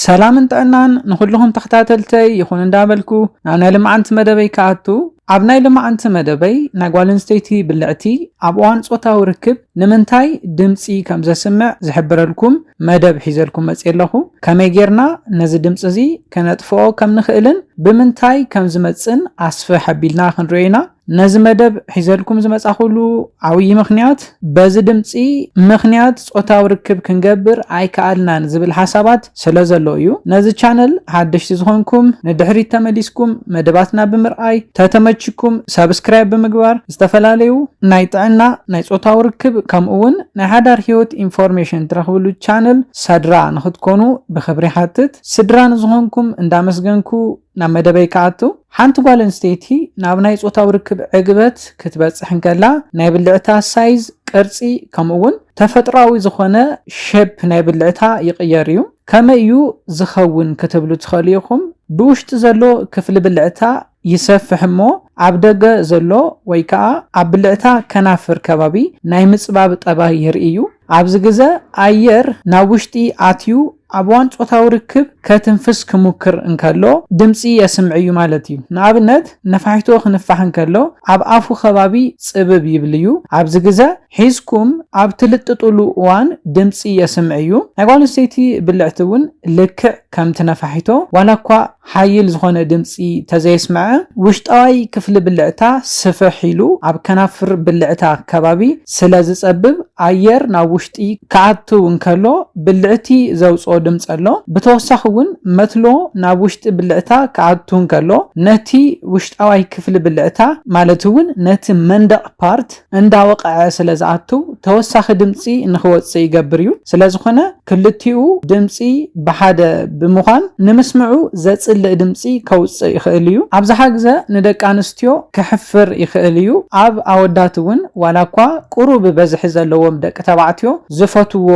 ሰላምን ጥዕናን ንኹልኹም ተኸታተልተይ ይኹን እንዳበልኩ፣ ናብ ናይ ልምዓንቲ መደበይ ክኣቱ። ኣብ ናይ ልምዓንቲ መደበይ፣ ናይ ጓል ኣንስተይቲ ብልዕቲ ኣብ እዋን ጾታዊ ርክብ ንምንታይ ድምጺ ከም ዘስምዕ ዝሕብረልኩም መደብ ሒዘልኩም መጽየ ኣለኹ። ከመይ ጌርና ነዚ ድምጺ እዚ ከነጥፍኦ ከም ንኽእልን ብምንታይ ከም ዝመጽእን ኣስፍሕ ኣቢልና ክንሪኦ ኢና። ነዚ መደብ ሒዘልኩም ዝመጻኹሉ ዓብዪ ምኽንያት፣ በዚ ድምጺ ምኽንያት ጾታዊ ርክብ ክንገብር ኣይከኣልናን ዝብል ሓሳባት ስለ ዘሎ እዩ። ነዚ ቻነል ሓደሽቲ ዝኾንኩም፣ ንድሕሪት ተመሊስኩም መደባትና ብምርኣይ፣ ተተመችኩም ሳብስክራይብ ብምግባር፣ ዝተፈላለዩ ናይ ጥዕና፣ ናይ ጾታዊ ርክብ፣ ከምኡ እውን ናይ ሓዳር ህይወት ኢንፎርሜሽን ትረኽብሉ ቻነል ሰድራ ንኽትኮኑ ብኽብሪ ሓትት። ስድራ ንዝኾንኩም እንዳመስገንኩ፣ ናብ መደበይ ክኣቱ። ሓንቲ ጓል ኣንስተይቲ ናብ ናይ ጾታዊ ርክብ ዕግበት ክትበጽሕ እንከላ፣ ናይ ብልዕታ ሳይዝ፣ ቅርጺ፣ ከምኡ እውን ተፈጥሮኣዊ ዝኾነ ሼፕ ናይ ብልዕታ ይቕየር እዩ። ከመይ እዩ ዝኸውን ክትብሉ ትኽእሉ ኢኹም። ብውሽጢ ዘሎ ክፍሊ ብልዕታ ይሰፍሕ እሞ፣ ኣብ ደገ ዘሎ ወይ ከኣ ኣብ ብልዕታ ከናፍር ከባቢ ናይ ምጽባብ ጠባይ የርኢ እዩ። ኣብዚ ግዘ ኣየር ናብ ውሽጢ ኣትዩ ኣብ እዋን ጾታዊ ርክብ ከትንፍስ ክሙክር እንከሎ ድምጺ የስምዕ እዩ ማለት እዩ። ንኣብነት፣ ነፋሒቶ ክንፋሕ እንከሎ ኣብ ኣፉ ከባቢ ጽብብ ይብል እዩ። ኣብዚ ግዘ ሒዝኩም ኣብ ትልጥጥሉ እዋን ድምጺ የስምዕ እዩ። ናይ ጓል ኣንስተይቲ ብልዕቲ እውን ልክዕ ከምቲ ነፋሒቶ፣ ዋላ እኳ ሓይል ዝኾነ ድምጺ ተዘየስምዐ፣ ውሽጣዊ ክፍሊ ብልዕታ ስፍሕ ኢሉ ኣብ ከናፍር ብልዕታ ከባቢ ስለ ዝጸብብ፣ ኣየር ናብ ውሽጢ ክኣቱ እንከሎ ብልዕቲ ዘውጽኦ ድምጺ ኣሎ። ብተወሳኺ እውን መትሎ ናብ ውሽጢ ብልዕታ ክኣቱ እንከሎ ነቲ ውሽጣዊ ክፍሊ ብልዕታ፣ ማለት እውን ነቲ መንደቕ ፓርት እንዳወቕዐ ስለ ዝኣቱ ተወሳኺ ድምጺ ንኽወጽእ ይገብር እዩ። ስለ ዝኾነ ክልቲኡ ድምጺ ብሓደ ብምዃን ንምስምዑ ዘጽልእ ድምጺ ከውጽእ ይኽእል እዩ። ኣብዝሓ ግዘ ንደቂ ኣንስትዮ ከሕፍር ይኽእል እዩ። ኣብ ኣወዳት እውን ዋላ እኳ ቁሩብ በዝሒ ዘለዎም ደቂ ተባዕትዮ ዝፈትዎ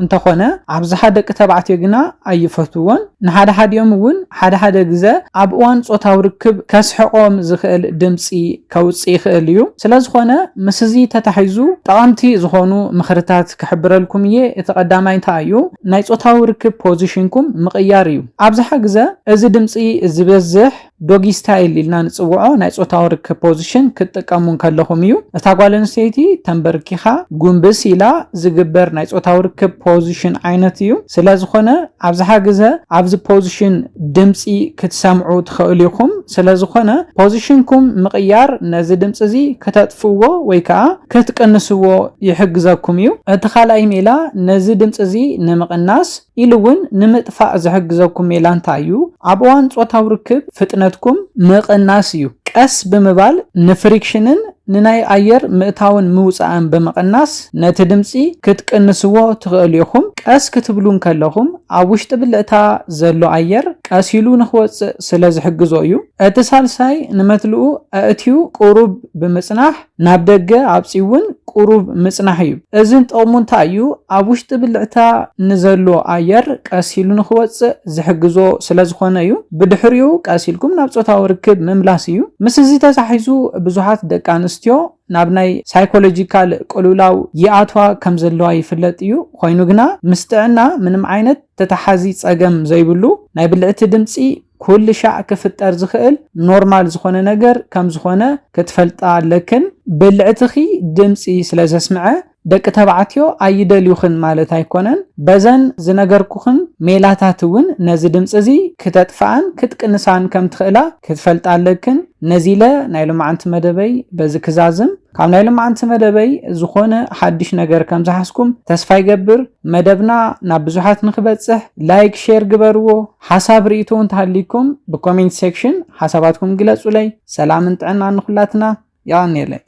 እንተኾነ፣ ኣብዝሓ ደቂ ተባዕትዮ ግና ኣይፈትዎን። ንሓደ ሓዲኦም እውን ሓደ ሓደ ግዘ ኣብ እዋን ጾታዊ ርክብ ከስሕቖም ዝኽእል ድምጺ ከውጽእ ይኽእል እዩ። ስለ ዝኾነ ምስ እዚ ተታሒዙ ጠቐምቲ ዝኾኑ ምኽርታት ክሕብረልኩም እየ። እቲ ቀዳማይ እንታይ እዩ? ናይ ጾታዊ ርክብ ፖዚሽንኩም ምቕያር እዩ። ኣብዝሓ ግዘ እዚ ድምጺ ዝበዝሕ ዶጊ ስታይል ኢልና ንጽውዖ ናይ ጾታዊ ርክብ ፖዚሽን ክትጥቀሙ እንከለኹም እዩ። እታ ጓል ኣንስተይቲ ተንበርኪኻ ጉንብስ ኢላ ዝግበር ናይ ጾታዊ ርክብ ፖዚሽን ዓይነት እዩ። ስለ ዝኾነ ኣብዝሓ ግዘ ኣብዚ ፖዚሽን ድምጺ ክትሰምዑ ትኽእሉ ኢኹም። ስለ ዝኾነ ፖዚሽንኩም ምቕያር ነዚ ድምጺ እዚ ክተጥፍዎ ወይ ከኣ ክትቅንስዎ ይሕግዘኩም እዩ። እቲ ካልኣይ ሜላ ነዚ ድምጺ እዚ ንምቕናስ ኢሉ እውን ንምጥፋእ ዝሕግዘኩም ሜላ እንታይ እዩ? ኣብ እዋን ጾታዊ ርክብ ፍጥነትኩም ምቕናስ እዩ። ቀስ ብምባል ንፍሪክሽንን ንናይ ኣየር ምእታውን ምውጻእን ብምቕናስ ነቲ ድምጺ ክትቅንስዎ ትኽእሉ ኢኹም። ቀስ ክትብሉ እንከለኹም ኣብ ውሽጢ ብልዕታ ዘሎ ኣየር ቀስ ኢሉ ንኽወጽእ ስለ ዝሕግዞ እዩ። እቲ ሳልሳይ ንመትልኡ ኣእትዩ ቁሩብ ብምጽናሕ ናብ ደገ ኣውጺኡ እውን ቁሩብ ምጽናሕ እዩ። እዝን ጥቕሙ እንታይ እዩ? ኣብ ውሽጢ ብልዕታ ንዘሎ ኣየር ቀስ ኢሉ ንኽወጽእ ዝሕግዞ ስለ ዝኾነ እዩ። ብድሕሪኡ ቀስ ኢልኩም ናብ ጾታዊ ርክብ ምምላስ እዩ። ምስ እዚ ተታሒዙ ብዙሓት ደቂ ኣንስትዮ ናብ ናይ ሳይኮሎጂካል ቅልውላው ይኣትዋ ከም ዘለዋ ይፍለጥ እዩ። ኮይኑ ግና ምስ ጥዕና ምንም ዓይነት ተተሓዚ ጸገም ዘይብሉ ናይ ብልዕቲ ድምጺ ኩሉ ሻዕ ክፍጠር ዝኽእል ኖርማል ዝኾነ ነገር ከም ዝኾነ ክትፈልጣ ኣለክን። ብልዕትኺ ድምጺ ስለ ዘስምዐ ደቂ ተባዕትዮ ኣይደልዩኽን ማለት ኣይኮነን። በዘን ዝነገርኩኽን ሜላታት እውን ነዚ ድምጺ እዚ ክተጥፍኣን ክትቅንሳን ከም ትኽእላ ክትፈልጣ ኣለክን። ነዚ ኢለ ናይ ሎማዓንቲ መደበይ በዚ ክዛዝም። ካብ ናይ ሎማዓንቲ መደበይ ዝኾነ ሓድሽ ነገር ከም ዝሓዝኩም ተስፋ ይገብር። መደብና ናብ ብዙሓት ንኽበጽሕ ላይክ፣ ሼር ግበርዎ። ሓሳብ ርእይቶ እንተሃልይኩም ብኮሜንት ሴክሽን ሓሳባትኩም ግለጹለይ። ሰላምን ጥዕናን ንኹላትና። የቐንየለይ።